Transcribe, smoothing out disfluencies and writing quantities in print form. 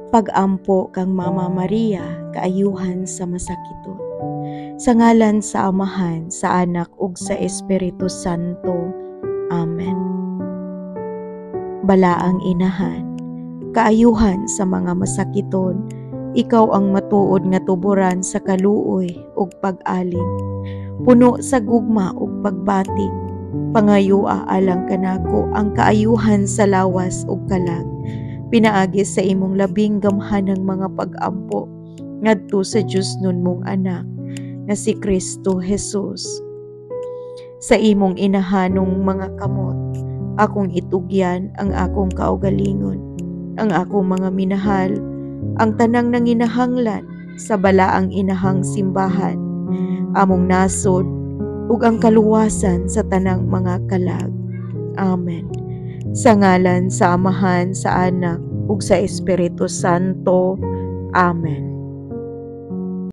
Pag-ampo kang Mama Maria, kaayuhan sa masakiton. Sa ngalan sa Amahan, sa Anak ug sa Espiritu Santo. Amen. Balaang Inahan, kaayuhan sa mga masakiton, ikaw ang matuod nga tuboran sa kaluoy ug pag-alin. Puno sa gugma ug pagbati, pangayoa alang kanako ang kaayuhan sa lawas ug kalag pinaagi sa imong labing gamhanang mga pag-ampo ngadto sa Dios nun mong anak nga si Kristo Jesus. Sa imong inahanong mga kamot, akong itugyan ang akong kaugalingon, ang akong mga minahal, ang tanang nanginahanglan sa balaang inahang simbahan, among nasod, ug ang kaluwasan sa tanang mga kalag. Amen. Sa ngalan sa Amahan, sa Anak, ug sa Espiritu Santo. Amen.